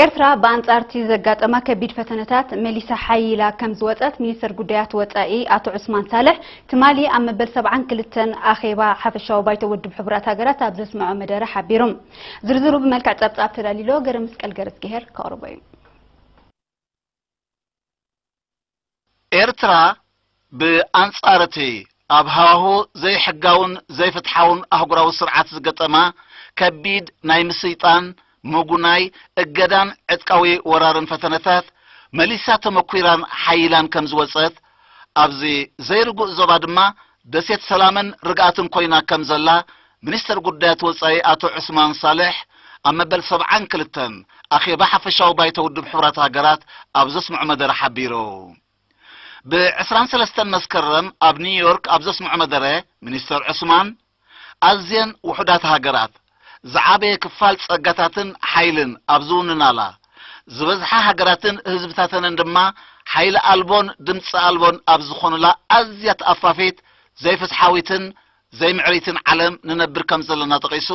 ኤርትራ ብኣንጻር እቲ ዘጋጠማ ከቢድ ፈተነታት መሊሳ ሓይላ ከም ዝወጸት ሚኒስተር ጉዳያት ወጻኢ ኣቶ ዑስማን ሳልሕ ትማሊ ኣብ መበል ሰብዓን ክልተን ኣኼባ ሓፈሻዊ ባይቶ ውድብ ሕቡራት ሃገራት ኣብ ዘስምዖ መደረ ሓቢሩ። ዝርዝሩ ብመልክዕ ጸብጻብ ተዳሊሎ ገረ መስቀል ገረዝግሄር ከቕርቦ እዩ። ኤርትራ ብኣንጻር እቲ ኣብ ሃዋሁ ዘይሕጋውን ዘይፍትሓውን ኣህጉራዊ ስርዓት ዝገጠማ ከቢድ ናይ ምስይጣን፣ ምጉናይ፣ እገዳን ዕጥቃዊ ወራርን ፈተነታት መሊሳ ተመኲራን ሓይላን ከም ዝወጸት፣ ኣብዚ ዘይርጉእ ዞባ ድማ ደሴት ሰላምን ርግኣትን ኮይና ከም ዘላ ሚኒስተር ጉዳያት ወጻኢ ኣቶ ዑስማን ሳልሕ ኣብ መበል ሰብዓን ክልተን ኣኼባ ሓፈሻዊ ባይቶ ውድብ ሕቡራት ሃገራት ኣብ ዘስምዖ መደረ ሓቢሩ። ብዕስራን ሰለስተን መስከረም ኣብ ኒውዮርክ ኣብ ዘስምዖ መደረ ሚኒስተር ዑስማን፣ ኣዝየን ውሑዳት ሃገራት ዝዓበየ ክፋል ጸጋታትን ሓይልን ኣብ ዝውንናላ፣ ዝበዝሓ ሃገራትን ህዝብታተንን ድማ ሓይሊ ኣልቦን ድምጺ ኣልቦን ኣብ ዝኾኑላ ኣዝያ ተኣፋፊት፣ ዘይፍትሓዊትን ዘይምዕሪትን ዓለም ንነብር ከም ዘለና ጠቒሱ፣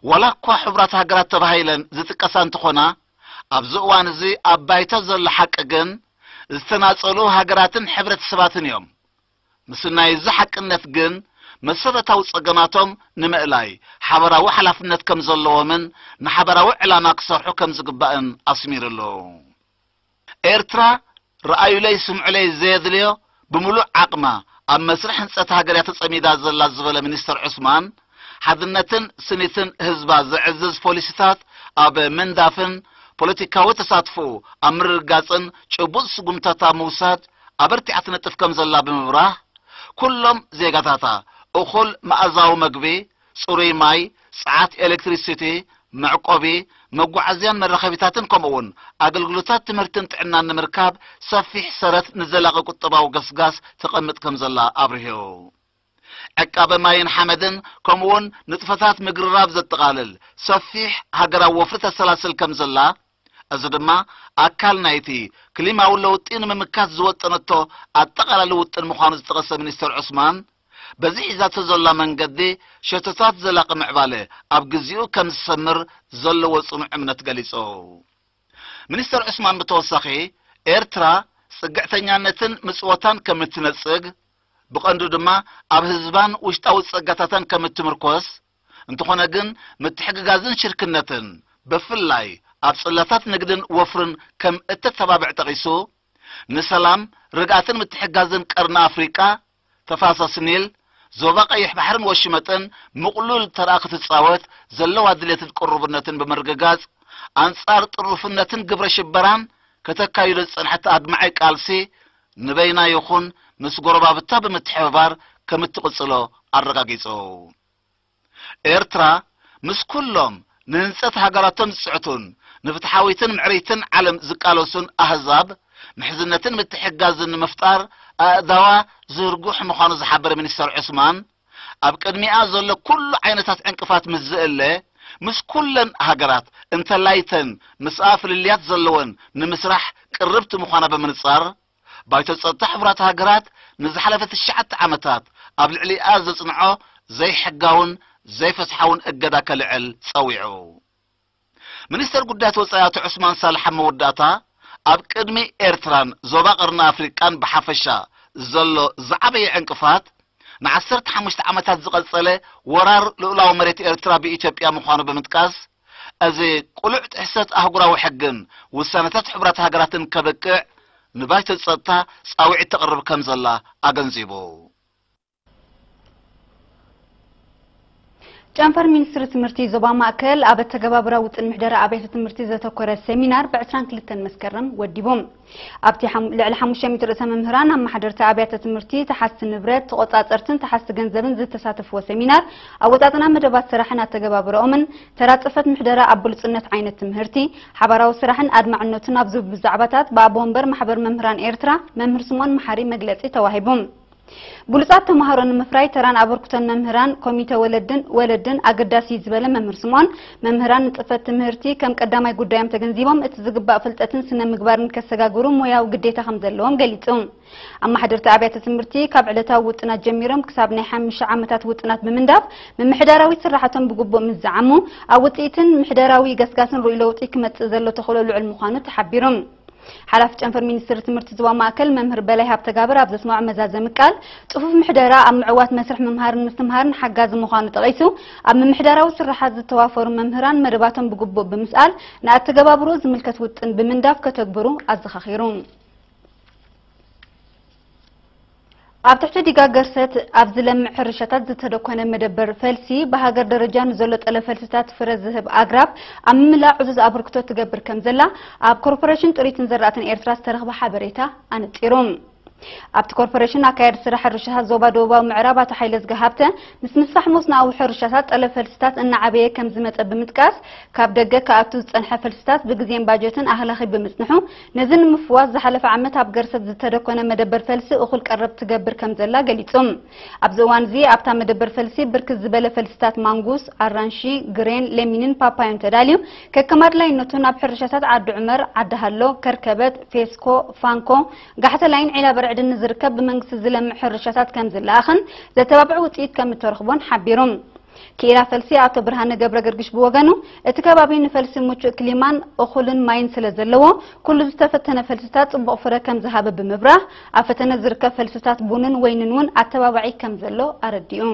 ዋላ እኳ ሕቡራት ሃገራት ተባሂለን ዝጥቀሳ እንተኾና፣ ኣብዚ እዋን እዚ ኣብ ባይታ ዘሎ ሓቂ ግን ዝተናጸሉ ሃገራትን ሕብረተሰባትን እዮም። ምስናይ እዚ ሓቅነት ግን መሰረታዊ ጸገማቶም ንምእላይ ሓበራዊ ሓላፍነት ከም ዘለዎምን ንሓበራዊ ዕላማ ክሰርሑ ከም ዝግባእን ኣስሚርሉ። ኤርትራ ረኣዩለይ ስምዑለይ ዘየድልዮ ብምሉእ ዓቕማ ኣብ መስርሕ ህንጸት ሃገር እያ ተጸሚዳ ዘላ ዝበለ ሚኒስተር ዑስማን፣ ሓድነትን ስኒትን ህዝባ ዘዕዝዝ ፖሊሲታት ኣብ ምንዳፍን ፖለቲካዊ ተሳትፎኡ ኣብ ምርግጋጽን ጭቡጥ ስጉምታት ኣብ ምውሳድ ኣበርቲዓ ትነጥፍ ከም ዘላ ብምብራህ፣ ኩሎም ዜጋታታ እኹል መኣዛዊ መግቢ፣ ጽሩይ ማይ፣ ጸዓት ኤሌክትሪሲቲ፣ መዕቆቢ፣ መጓዓዝያን መራኸቢታትን ከምኡ እውን ኣገልግሎታት ትምህርትን ጥዕናን ንምርካብ ሰፊሕ ሰረት ንዘላቒ ቁጠባዊ ገስጋስ ተቐምጥ ከም ዘላ ኣብርሁ። ዕቃበ ማይን ሓመድን ከምኡ እውን ንጥፈታት ምግርራብ ዘጠቓልል ሰፊሕ ሃገራዊ ወፍሪ ተሰላስል ከም ዘላ፣ እዚ ድማ ኣካል ናይቲ ክሊማዊ ለውጢ ንምምካት ዝወጠነቶ ኣጠቓላሊ ውጥን ምዃኑ ዝጠቐሰ ሚኒስተር ዑስማን፣ በዚ ሒዛቶ ዘላ መንገዲ ሸቶታት ዘላቒ ምዕባለ ኣብ ግዚኡ ከም ዝሰምር ዘለዎ ጽኑዕ እምነት ገሊጹ። ሚኒስተር ዑስማን ብተወሳኺ፣ ኤርትራ ጽግዕተኛነትን ምጽወታን ከም እትነጽግ፣ ብቐንዱ ድማ ኣብ ህዝባን ውሽጣዊ ጸጋታታን ከም እትምርኮስ፣ እንተኾነ ግን ምትሕግጋዝን ሽርክነትን ብፍላይ ኣብ ጽላታት ንግድን ወፍርን ከም እተተባብዕ ጠቒሱ፣ ንሰላም፣ ርግኣትን ምትሕግጋዝን ቀርኒ ኣፍሪቃ፣ ተፋሰስ ኒል፣ ዞባ ቀይሕ ባሕርን ወሽመጥን ምቕሉል ተራ ክትጻወት ዘለዋ ድሌትን ቅሩብነትን ብምርግጋጽ፣ ኣንጻር ጥሩፍነትን ግብረ ሽበራን ከተካይዶ ዝጸንሐት ኣድማዒ ቃልሲ ንበይና ይኹን ምስ ጎረባብታ ብምትሕብባር ከም እትቕጽሎ ኣረጋጊጹ። ኤርትራ ምስ ኩሎም ንህንጸት ሃገራቶም ዝጽዕቱን ንፍትሓዊትን ምዕሪትን ዓለም ዝቃለሱን ኣህዛብ ምሕዝነትን ምትሕግጋዝን ንምፍጣር ኣእዳዋ ዝርጉሕ ምዃኑ ዝሓበረ ሚኒስተር ዑስማን፣ ኣብ ቅድሚኣ ዘሎ ኩሉ ዓይነታት ዕንቅፋት ምስ ዝእለ፣ ምስ ኩለን ሃገራት እንተላይተን ምስኣ ፍልልያት ዘለወን ንምስራሕ ቅርብቲ ምዃና ብምንጻር፣ ባይቶ ጸጥታ ሕቡራት ሃገራት ንዝሓለፈ ትሽዓተ ዓመታት ኣብ ልዕሊኣ ዘጽንዖ ዘይሕጋውን ዘይፍትሓውን እገዳ ከልዕል ጸዊዑ። ሚኒስተር ጉዳያት ወጻኢ ኣቶ ዑስማን ሳልሕ ኣብ መወዳእታ፣ ኣብ ቅድሚ ኤርትራን ዞባ ቀርኒ ኣፍሪቃን ብሓፈሻ ዘሎ ዝዓበየ ዕንቅፋት፣ ንዓሰርተ ሓሙሽተ ዓመታት ዝቐጸለ ወራር ልኡላዊ መሬት ኤርትራ ብኢትዮጵያ ምዃኑ ብምጥቃስ፣ እዚ ቅሉዕ ጥሕሰት ኣህጉራዊ ሕግን ውሳነታት ሕቡራት ሃገራትን ከብቅዕ ንባይቶ ጸጥታ ጻውዒት ተቕርብ ከም ዘላ ኣገንዚቡ። ጨንፈር ሚኒስትሪ ትምህርቲ ዞባ ማእከል ኣብ ኣተገባብራ ውጥን ምሕደራ ኣብያተ ትምህርቲ ዘተኮረ ሴሚናር ብ ዕስራን ክልተን መስከረም ወዲቡ። ኣብቲ ሓም- ልዕሊ ሓሙሽተ ሚእቲ ርእሰ መምህራን፣ ኣመሓደርቲ ኣብያተ ትምህርቲ፣ ተሓዝቲ ንብረት፣ ተቖጻጸርትን ተሓዝቲ ገንዘብን ዝተሳተፍዎ ሴሚናር፣ ኣወጻጽና መደባት ስራሕን ኣተገባብራኦምን፣ ተራ ጽፈት ምሕደራ ኣብ ብሉጽነት ዓይነት ትምህርቲ፣ ሓባራዊ ስራሕን ኣድማዕነቱን ኣብ ዝብሉ ዛዕባታት ብኣቦ ወንበር ማሕበር መምህራን ኤርትራ መምህር ስምኦን መሓሪ መግለጺ ተዋሂቡ። ብሉጻት ተማሃሮ ንምፍራይ ተራን ኣበርክቶን መምህራን፣ ኮሚተ ወለድን ወለድን ኣገዳሲ እዩ ዝበለ መምህር ስምኦን፣ መምህራን ንጥፈት ትምህርቲ ከም ቀዳማይ ጉዳዮም ተገንዚቦም እቲ ዝግባእ ፍልጠትን ስነ ምግባርን ከሰጋግሩ ሞያዊ ግዴታ ከም ዘለዎም ገሊጹ። ኣማሓደርቲ ኣብያተ ትምህርቲ ካብ ዕለታዊ ውጥናት ጀሚሮም ክሳብ ናይ ሓሙሽተ ዓመታት ውጥናት ብምንዳፍ ምምሕዳራዊ ስራሕቶም ብግቡእ ምስ ዝዓሙ ኣብ ውፅኢትን ምሕደራዊ ገስጋስን ርኡይ ለውጢ ክመፅእ ዘሎ ተኽእሎ ልዑል ምዃኑ ተሓቢሩ። ሓላፊ ጨንፈር ሚኒስትሪ ትምህርቲ ዞባ ማእከል መምህር በላይ ሃብተጋብር ኣብ ዘስምዖ መዛዘሚ ቃል፣ ጽፉፍ ምሕደራ ኣብ ምዕዋት መስርሕ ምምሃርን ምስትምሃርን ሓጋዚ ምዃኑ ጠቒሱ፣ ኣብ ምምሕዳራዊ ስርሓት ዝተዋፈሩ መምህራን መደባቶም ብግቡእ ብምስኣል ንኣተገባብሮ ዝምልከት ውጥን ብምንዳፍ ከተግብሩ ኣዘኻኺሩ። ኣብ ትሕቲ ዲጋ ገርሰት ኣብ ዝለምዕ ሕርሻታት ዝተደኮነ መደበር ፈልሲ ብሃገር ደረጃ ንዘሎ ጠለብ ፈልስታት ፍረ ዝህብ ኣግራብ ኣብ ምምላእ ዕዙዝ ኣበርክቶ ትገብር ከም ዘላ ኣብ ኮርፖሬሽን ጥሪትን ዘራእትን ኤርትራ ዝተረኽበ ሓበሬታ ኣነጺሩ። ኣብቲ ኮርፖሬሽን ኣካያዲ ስራሕ ሕርሻታት ዞባ ደቡባዊ ምዕራብ ኣቶ ሓይለዝጊ ሃብተ ምስ ምስፋሕ ሞስናዊ ሕርሻታት ጠለብ ፈልስታት እናዓበየ ከም ዝመጸ ብምጥቃስ፣ ካብ ደገ ክኣቱ ዝጸንሐ ፈልስታት ብግዜን ባጀትን ኣህላኺ ብምጽንሑ፣ ነዚ ንምፍዋስ ዝሓለፈ ዓመት ኣብ ገርሰት ዝተደኮነ መደበር ፈልሲ እኹል ቀረብ ትገብር ከም ዘላ ገሊጹ። ኣብዚ እዋን እዚ ኣብታ መደበር ፈልሲ ብርክት ዝበለ ፈልስታት ማንጉስ፣ ኣራንሺ፣ ግሬን፣ ለሚንን ፓፓዮን ተዳልዩ ከከም ኣድላይነቱ ናብ ሕርሻታት ዓዲ ዑመር፣ ዓዲ ሃሎ፣ ከርከበት፣ ፌስኮ፣ ፋንኮ፣ ጋሕተላይን ዒላ በርዕድን ንዝርከብ ብመንግስቲ ዝለምዕ ሕርሻታት ከም ዝለኣኽን ዘተባብዕ ውፅኢት ከም እተረኽቦን ሓቢሩ። ክኢላ ፈልሲ ኣቶ ብርሃነ ገብረ ገርግሽ ብወገኑ፣ እቲ ከባቢ ንፈልሲ ምቹእ ክሊማን እኹልን ማይን ስለ ዘለዎ፣ ኩሉ ዝተፈተነ ፈልስታት ጽቡቕ ፍረ ከም ዝሃበ ብምብራህ፣ ኣብ ፈተነ ዝርከብ ፈልስታት ቡንን ወይንን እውን ኣተባባዒ ከም ዘሎ ኣረዲኡ።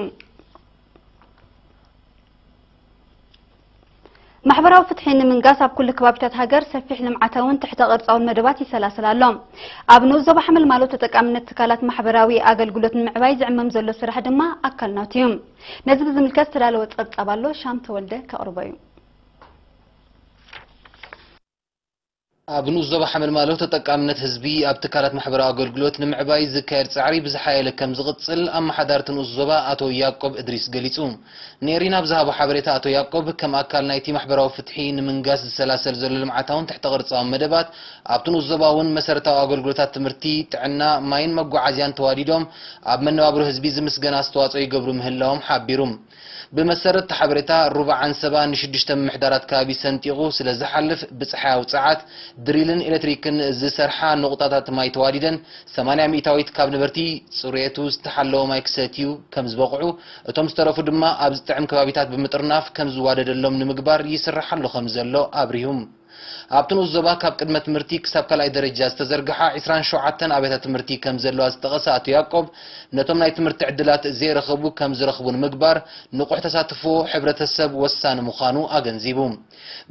ማሕበራዊ ፍትሒ ንምንጋስ ኣብ ኩሉ ከባቢታት ሃገር ሰፊሕ ልምዓታውን ትሕተ ቅርጻውን መደባት ይሰላሰል ኣሎ። ኣብ ንኡስ ዞባ ሓመልማሎ ተጠቃምነት ትካላት ማሕበራዊ ኣገልግሎት ንምዕባይ ዝዕመም ዘሎ ስራሕ ድማ ኣካል ናቱ እዩ። ነዚ ብዝምልከት ዝተዳለወ ጸብጻብ ኣሎ፣ ሻም ተወልደ ከቕርቦ እዩ። ኣብ ንኡስ ዞባ ሓመልማሎ ተጠቃምነት ህዝቢ ኣብ ትካላት ማሕበራዊ ኣገልግሎት ንምዕባይ ዝካየድ ጻዕሪ ብዝሓየለ ከም ዝቕጽል ኣመሓዳርቲ ንኡስ ዞባ ኣቶ ያዕቆብ እድሪስ ገሊጹ። ንኤሪና ኣብ ዝሃቦ ሓበሬታ ኣቶ ያዕቆብ፣ ከም ኣካል ናይቲ ማሕበራዊ ፍትሒ ንምንጋስ ዝሰላሰል ዘሎ ልምዓታውን ትሕተ ቅርጻውን መደባት፣ ኣብቲ ንኡስ ዞባ እውን መሰረታዊ ኣገልግሎታት ትምህርቲ፣ ጥዕና፣ ማይን መጓዓዝያን ተዋዲዶም ኣብ መነባብሮ ህዝቢ ዝምስገን ኣስተዋጽኦ ይገብሩ ምህላዎም ሓቢሩ። ብመሰረት እቲ ሓበሬታ፣ ሩባ ዓንሰባ ንሽዱሽተ ምምሕዳራት ከባቢ ሰንጢቑ ስለ ዝሓልፍ፣ ብጸሓያዊ ጸዓት፣ ድሪልን ኤሌክትሪክን ዝሰርሓ ንቑጣታት ማይ ተዋዲደን፣ ሰማንያ ሚእታዊት ካብ ነበርቲ ጽሬቱ ዝተሓለወ ማይ ክሰትዩ ከም ዝበቕዑ፣ እቶም ዝተረፉ ድማ ኣብ ዝጥዕም ከባቢታት ብምጥርናፍ ከም ዝዋደደሎም ንምግባር ይስራሕ ኣሎ ከም ዘሎ ኣብሪሁ። ኣብቲ ንኡስ ዞባ ካብ ቅድመ ትምህርቲ ክሳብ ካልኣይ ደረጃ ዝተዘርግሓ ዕስራን ሸውዓተን ኣብያተ ትምህርቲ ከም ዘለዋ ዝጠቐሰ ኣቶ ያዕቆብ፣ ነቶም ናይ ትምህርቲ ዕድላት ዘይረኸቡ ከም ዝረኽቡ ንምግባር ንቑሕ ተሳትፎ ሕብረተሰብ ወሳኒ ምዃኑ ኣገንዚቡ።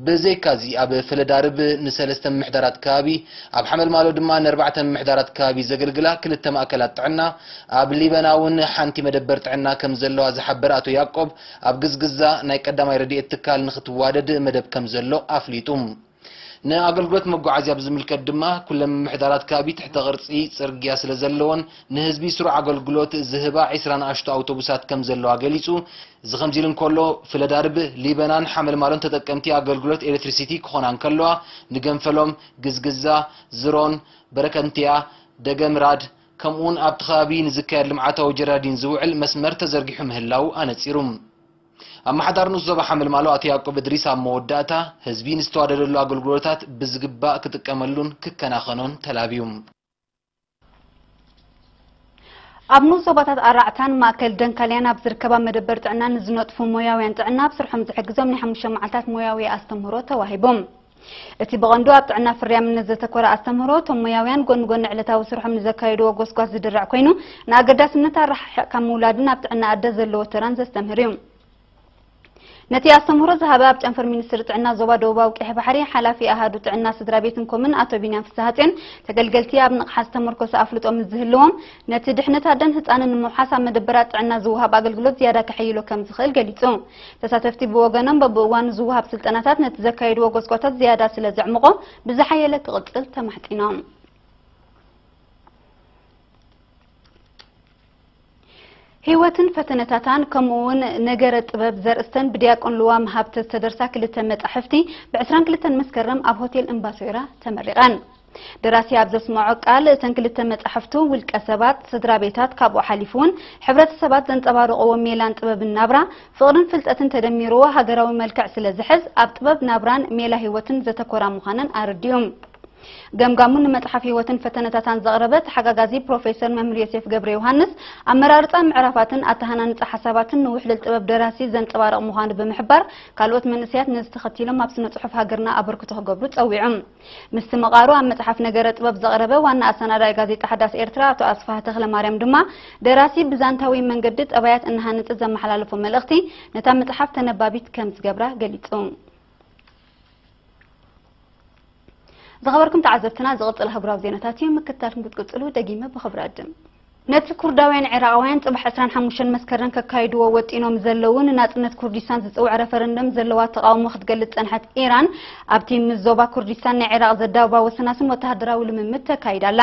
ብዘይካዚ ኣብ ፍለዳርብ ንሰለስተ ምምሕዳራት ከባቢ፣ ኣብ ሓመልማሎ ድማ ንኣርባዕተ ምምሕዳራት ከባቢ ዘገልግላ ክልተ ማእከላት ጥዕና፣ ኣብ ሊበና እውን ሓንቲ መደበር ጥዕና ከም ዘለዋ ዝሓበረ ኣቶ ያዕቆብ፣ ኣብ ግዝግዛ ናይ ቀዳማይ ረድኤት ትካል ንክትዋደድ መደብ ከም ዘሎ ኣፍሊጡ። ንኣገልግሎት መጓዓዝያ ብዝምልከት ድማ፣ ኩለን ምምሕዳራት ከባቢ ትሕተ ቅርጺ ጽርግያ ስለ ዘለዎን፣ ንህዝቢ ስሩዕ ኣገልግሎት ዝህባ ዕስራ ንኣሽቱ ኣውቶቡሳት ከም ዘለዋ ገሊጹ። እዚ ከምዚ ኢሉ እንከሎ፣ ፍለዳርብ፣ ሊበናን ሓመልማሎን ተጠቀምቲ ኣገልግሎት ኤሌክትሪሲቲ ክኾና እንከለዋ፣ ንገንፈሎም፣ ግዝግዛ፣ ዝሮን፣ በረከንትያ፣ ደገምራድ፣ ከምኡውን ኣብቲ ከባቢ ንዝካየድ ልምዓታዊ ጀራዲን ዝውዕል መስመር ተዘርጊሑ ምህላው ኣነጺሩ። ኣመሓዳሪ ንኡስ ዞባ ሓመልማሎ ኣቶ ያዕቆብ እድሪስ ኣብ መወዳእታ፣ ህዝቢ ንዝተዋደደሉ ኣገልግሎታት ብዝግባእ ክጥቀመሉን ክከናኸኖን ተላብዩ። ኣብ ንኡስ ዞባታት ኣራዕታን ማእከል ደንካልያን ኣብ ዝርከባ መደበር ጥዕና ንዝነጥፉ ሞያውያን ጥዕና ኣብ ስርሖም ዝሕግዞም ናይ ሓሙሽተ መዓልታት ሞያዊ ኣስተምህሮ ተዋሂቦም። እቲ ብቐንዱ ኣብ ጥዕና ፍርያምነት ዘተኮረ ኣስተምህሮ፣ እቶም ሞያውያን ጎኒ ጎኒ ዕለታዊ ስርሖም ንዘካየድዎ ጎስጓስ ዝድርዕ ኮይኑ፣ ንኣገዳስነት ኣረሓሕቕካ ምውላድን ኣብ ጥዕና ኣደ ዘለዎ ተራን ዘስተምህር እዩ። ነቲ ኣስተምህሮ ዝሃበ ኣብ ጨንፈር ሚኒስትሪ ጥዕና ዞባ ደቡባዊ ቀይሕ ባሕሪ ሓላፊ ኣሃዱ ጥዕና ስድራ ቤትን ኮምን ኣቶ ቢንያም ፍስሃጽዮን፣ ተገልገልቲ ኣብ ንቕሓት ዝተመርኮሰ ኣፍልጦ ምስ ዝህልዎም፣ ነቲ ድሕነት ኣደን ህጻንን ንምውሓስ ኣብ መደበራት ጥዕና ዝወሃብ ኣገልግሎት ዝያዳ ከሐይሎ ከም ዝኽእል ገሊጹ። ተሳተፍቲ ብወገኖም፣ በብእዋኑ ዝወሃብ ስልጠናታት ነቲ ዘካየድዎ ጎስጓሳት ዝያዳ ስለ ዘዕምቖ፣ ብዝሓየለ ክቕጽል ተማሕጺኖም። ህይወትን ፈተነታታን ከምኡ እውን ነገረ ጥበብ ዘርእስተን ብዲያቆን ልዋም ሃብተ ዝተደርሳ ክልተ መጻሕፍቲ ብ ዕስራን ክልተን መስከረም ኣብ ሆቴል እምባሶይራ ተመሪቐን። ደራሲ ኣብ ዘስመዖ ቃል፣ እተን ክልተ መጻሕፍቱ ውልቀ ሰባት፣ ስድራ ቤታት፣ ካብኡ ሓሊፉ እውን ሕብረተሰባት ዘንጸባርቕዎ ሜላን ጥበብን ናብራ፣ ፍቕርን ፍልጠትን ተደሚርዎ ሃገራዊ መልክዕ ስለ ዝሕዝ፣ ኣብ ጥበብ ናብራን ሜላ ህይወትን ዘተኮራ ምዃነን ኣረዲኡ። ገምጋሙ ንመጽሓፍ ህይወትን ፈተነታታን ዘቕረበ ተሓጋጋዚ ፕሮፌሰር መምህር ዮሴፍ ገብረ ዮሃንስ፣ ኣመራርጻ ምዕራፋትን ኣተሃናንጻ ሓሳባትን ንውሕልል ጥበብ ደራሲ ዘንጸባርቕ ምዃኑ ብምሕባር፣ ካልኦት መንእሰያት ነዚ ተኸቲሎም ኣብ ስነ ጽሑፍ ሃገርና ኣበርክቶ ክገብሩ ጸዊዑ። ምስቲ ምቓሩ ኣብ መጽሓፍ ነገረ ጥበብ ዘቕረበ ዋና ኣሰናዳኢ ጋዜጣ ሓዳስ ኤርትራ ኣቶ ኣስፍሃ ተኽለማርያም ድማ፣ ደራሲ ብዛንታዊ መንገዲ ጠባያት እናሃነጸ ዘመሓላለፎ መልእኽቲ፣ ነታ መጽሓፍ ተነባቢት ከም ዝገብራ ገሊጹ። ዝኸበርኩም ተዓዘብትና፣ ዝቕጽል ኣህጉራዊ ዜናታት እዩ ምክትታልኩም ክትቅጽሉ ደጊመ ብኽብሪ ዕድም። ነቲ ኩርዳውያን ዒራቓውያን ጽባሕ ዕስራን ሓሙሽተን መስከረም ከካይድዎ ወጢኖም ዘለዉ ንናጽነት ኩርዲስታን ዝጽውዕ ረፈረንደም ዘለዋ ተቓውሞ ክትገልጽ ጸንሐት ኢራን፣ ኣብቲ ምስ ዞባ ኩርዲስታን ናይ ዒራቕ ዘዳውባ ወሰናስን ወተሃደራዊ ልምምድ ተካይድ ኣላ።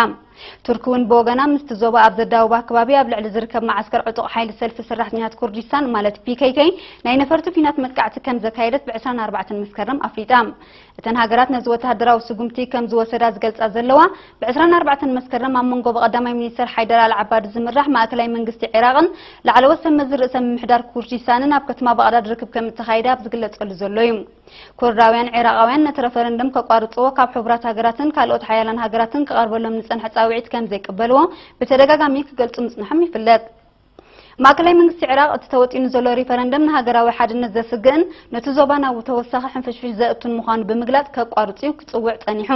ቱርኪ እውን ብወገና ምስቲ ዞባ ኣብ ዘዳውባ ከባቢ ኣብ ልዕሊ ዝርከብ መዓስከር ዕጡቕ ሓይሊ ሰልፊ ሰራሕተኛታት ኩርዲስታን ማለት ፒ ኬ ኬ ናይ ነፈርቲ ኲናት መጥቃዕቲ ከም ዘካየደት ብ ዕስራን ኣርባዕተን መስከረም ኣፍሊጣ። እተን ሃገራት ነዚ ወተሃደራዊ ስጉምቲ ከም ዝወሰዳ ዝገልጻ ዘለዋ፣ ብ ዕስራን ኣርባዕተን መስከረም ኣብ መንጎ ብቐዳማይ ሚኒስተር ሓይደር ኣልዓባዲ ዝምራሕ ማእከላይ መንግስቲ ዒራቕን ላዕለዎት ሰብ መዚ ርእሰ ምምሕዳር ኩርዲስታንን ኣብ ከተማ ባቕዳድ ርክብ ከም እተኻየደ ኣብ ዝግለጸሉ ዘሎ እዩ። ኩርዳውያን ዒራቓውያን ነቲ ረፈረንደም ከቋርጽዎ ካብ ሕቡራት ሃገራትን ካልኦት ሓያላን ሃገራትን ክቐርበሎም ዝጸንሐ ጻውዒት ከም ዘይቅበልዎ ብተደጋጋሚ ክገልጹ ምጽንሖም ይፍለጥ። ማእከላይ መንግስቲ ዒራቕ፣ እቲ ተወጢኑ ዘሎ ሪፈረንደም ንሃገራዊ ሓድነት ዘስግእን ነቲ ዞባ ናብ ተወሳኺ ሕንፍሽፍሽ ዘእቱን ምዃኑ ብምግላጽ፣ ከቋርጽ እዩ ክጽውዕ ጸኒሑ።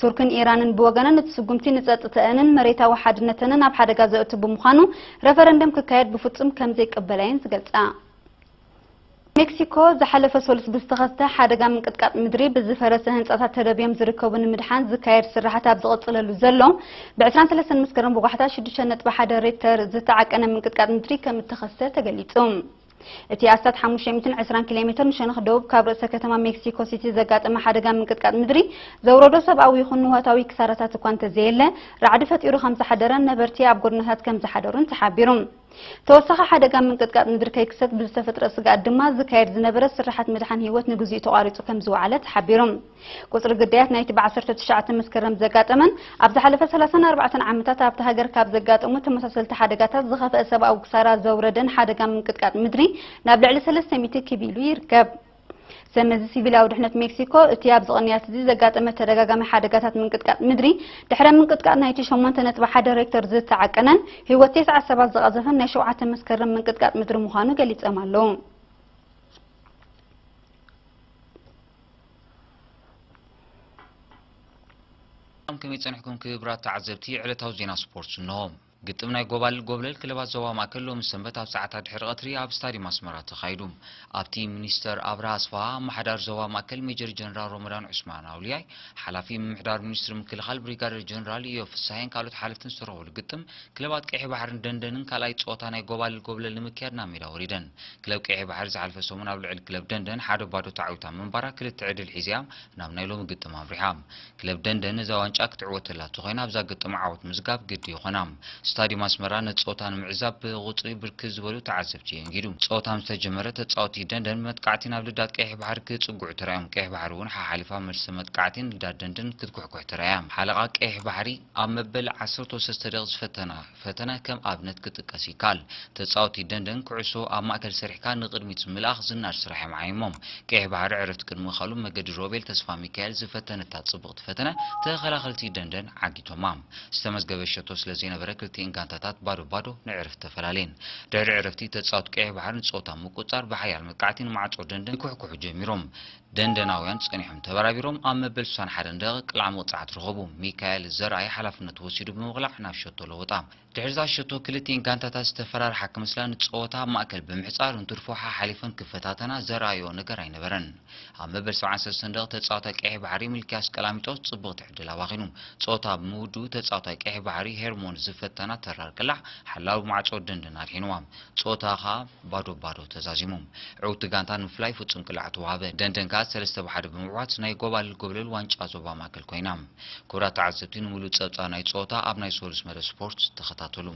ቱርክን ኢራንን ብወገነን፣ እቲ ስጉምቲ ንጸጥተአንን መሬታዊ ሓድነተንን ኣብ ሓደጋ ዘእቱ ብምዃኑ፣ ረፈረንደም ክካየድ ብፍጹም ከም ዘይቅበላ እየን ዝገልጻ። ሜክሲኮ፣ ዝሓለፈ ሰሉስ ብዝተኸስተ ሓደጋ ምንቅጥቃጥ ምድሪ ብዝፈረሰ ህንጻታት ተደብዮም ዝርከቡ ንምድሓን ዝካየድ ስራሓት ኣብ ዝቕጽለሉ ዘሎ፣ ብ ዕስራን ሰለስተን መስከረም ብጓሕታ ሽዱሽተ ነጥቢ ሓደ ሬክተር ዝተዓቀነ ምንቅጥቃጥ ምድሪ ከም እተኸስተ ተገሊጹ። እቲ ኣስታት ሓሙሽተ ሚእትን ዕስራን ኪሎ ሜተር ንሸነኽ ደቡብ ካብ ርእሰ ከተማ ሜክሲኮ ሲቲ ዘጋጠመ ሓደጋ ምንቅጥቃጥ ምድሪ ዘውረዶ ሰብኣዊ ይኹን ንዋታዊ ክሳራታት እኳ እንተዘየለ፣ ራዕዲ ፈጢሩ ከም ዝሓደረን ነበርቲ ኣብ ጎደናታት ከም ዝሓደሩን ተሓቢሩ። ተወሳኺ ሓደጋ ምንቅጥቃጥ ምድሪ ከይክሰት ብዝተፈጥረ ስግኣት ድማ ዝካየድ ዝነበረ ስርሓት ምድሓን ህይወት ንግዚኡ ተቋሪጹ ከም ዝወዓለ ተሓቢሩ። ቁጽሪ ግዳያት ናይቲ ብ ዓሰርተ ትሽዓተ መስከረም ዘጋጠመን ኣብ ዝሓለፈ ሰላሳን ኣርባዕተን ዓመታት ኣብታ ሃገር ካብ ዘጋጠሙ ተመሳሰልቲ ሓደጋታት ዝኸፍአ ሰብኣዊ ክሳራ ዘውረደን ሓደጋ ምንቅጥቃጥ ምድሪ ናብ ልዕሊ ሰለስተ ሚእቲ ክብ ኢሉ ይርከብ። ሰመዚ ሲቪላዊ ድሕነት ሜክሲኮ፣ እቲ ኣብዚ ቅንያት እዚ ዘጋጠመ ተደጋጋሚ ሓደጋታት ምንቅጥቃጥ ምድሪ፣ ድሕረ ምንቅጥቃጥ ናይቲ ሸሞንተ ነጥቢ ሓደ ሬክተር ዝተዓቀነን ህይወት ተስዓ ሰባት ዝቐዘፈን ናይ ሸውዓተ መስከረም ምንቅጥቃጥ ምድሪ ምዃኑ ገሊጾም ኣለዉ። ሰላም፣ ከመይ ጸኒሕኩም ክቡራት ተዓዘብቲ? ዕለታዊ ዜና ስፖርት እንሆ። ግጥም ናይ ጎባልል ጎብለል ክለባት ዞባ ማእከል ሎሚ ሰንበት ኣብ ሰዓታት ድሕሪ ቀትሪ ኣብ ስታድየም ኣስመራ ተኻይዱ። ኣብቲ ሚኒስተር ኣብርሃ ኣስፍሃ፣ ኣመሓዳሪ ዞባ ማእከል ሜጀር ጀነራል ሮመዳን ዑስማን ኣውልያይ፣ ሓላፊ ምምሕዳር ሚኒስትሪ ምክልኻል ብሪጋደር ጀነራል ኢዮብ ፍሳሄን ካልኦት ሓለፍትን ዝተረኸብሉ ግጥም፣ ክለባት ቀይሕ ባሕርን ደንደንን ካልኣይ ጸወታ ናይ ጎባልል ጎብለል ንምክያድ ናብ ሜዳ ወሪደን። ክለብ ቀይሕ ባሕሪ ዝሓለፈ ሰሙን ኣብ ልዕሊ ክለብ ደንደን ሓደ ባዶ ተዓዊታ ምንባራ ክልተ ዕድል ሒዛ ናብ ናይ ሎሚ ግጥም ኣምሪሓ። ክለብ ደንደን ነዛ ዋንጫ ክትዕወተላ ተኾይና ኣብዛ ግጥም ዓወት ምዝጋብ ግዲ ይኾና። ስታድዩም ኣስመራ ነቲ ጸወታ ንምዕዛብ ብቑጽሪ ብርክት ዝበሉ ተዓዘብቲ የንጊዱ። ጸወታ ምስ ተጀመረ ተጻወቲ ደንደን ብመጥቃዕቲ ናብ ልዳት ቀይሕ ባሕሪ ክጽግዑ ተራእዮም። ቀይሕ ባሕሪ እውን ሓሓሊፋ መልሰ መጥቃዕቲ ንልዳት ደንደን ክትኩሕኩሕ ተራእያ። ሓለቓ ቀይሕ ባሕሪ ኣብ መበል ዓሰርተ ሰለስተ ደቂቕ ዝፈተና ፈተነ ከም ኣብነት ክጥቀስ ይከኣል። ተጻወቲ ደንደን ኩዕሶ ኣብ ማእከል ሰሪሕካ ንቕድሚት ምልኣኽ ዝናድ ስራሕ እዮም ዓይሞም። ቀይሕ ባሕሪ ዕረፍቲ ቅድሚ ምኻሉ መገዲ ሮቤል ተስፋ ሚካኤል ዝፈተነታ ጽብቕቲ ፈተነ ተኸላኸልቲ ደንደን ዓጊቶማ። ዝተመዝገበ ሸቶ ስለ ዘይነበረ ክልቲኤን ጋንታታት ባዶ ባዶ ንዕረፍቲ ተፈላለየን። ድሕሪ ዕረፍቲ ተጻወቲ ቀይሕ ባሕሪ ንጸወታ ምቁጽጻር ብሓያል መጥቃዕቲ ንማዕጾ ደንደን ይኩሕኩሑ ጀሚሮም። ደንደናውያን ጸኒሖም ተበራቢሮም ኣብ መበል ስሳን ሓደን ደቂቕ ቅልዓ መቕጻዕቲ ረኸቡ። ሚካኤል ዘርኣይ ሓላፍነቱ ወሲዱ ብምቕላዕ ናብ ሸቶ ለወጣ። ድሕሪዛ ሸቶ ክልቲኤን ጋንታታት ዝተፈራርሓ ክመስላ ንጸወታ ኣብ ማእከል ብምሕጻር እንትርፎ ሓሓሊፈን ክፈታተና ዘርኣዮ ነገር ኣይነበረን። ኣብ መበል ሰብዓን ሰለስተን ደቂቕ ተጻዋታይ ቀይሕ ባሕሪ ሚልክያስ ቀላሚጦስ ጽብቕቲ ዕድል ኣባኺኑ። ጸወታ ብምውድኡ ተጻዋታይ ቀይሕ ባሕሪ ሄርሞን ዝፈተና ተራር ቅላዕ ሓላዊ ማዕጾ ደንደን ኣድሒንዋ። ጸወታ ከኣ ባዶ ባዶ ተዛዚሙ። ዕውቲ ጋንታ ንምፍላይ ፍጹም ቅላዕ ተዋህበ። ደንደን ከኣ ሰለስተ ብ ሓደ ብምዕዋት ናይ ጎባልል ጎብለል ዋንጫ ዞባ ማእከል ኮይና። ክቡራት ተዓዘብቲ፣ ንምሉእ ጸብጻብ ናይ ጸወታ ኣብ ናይ ሰሉስ መደብ ስፖርት ተኸታተሉ።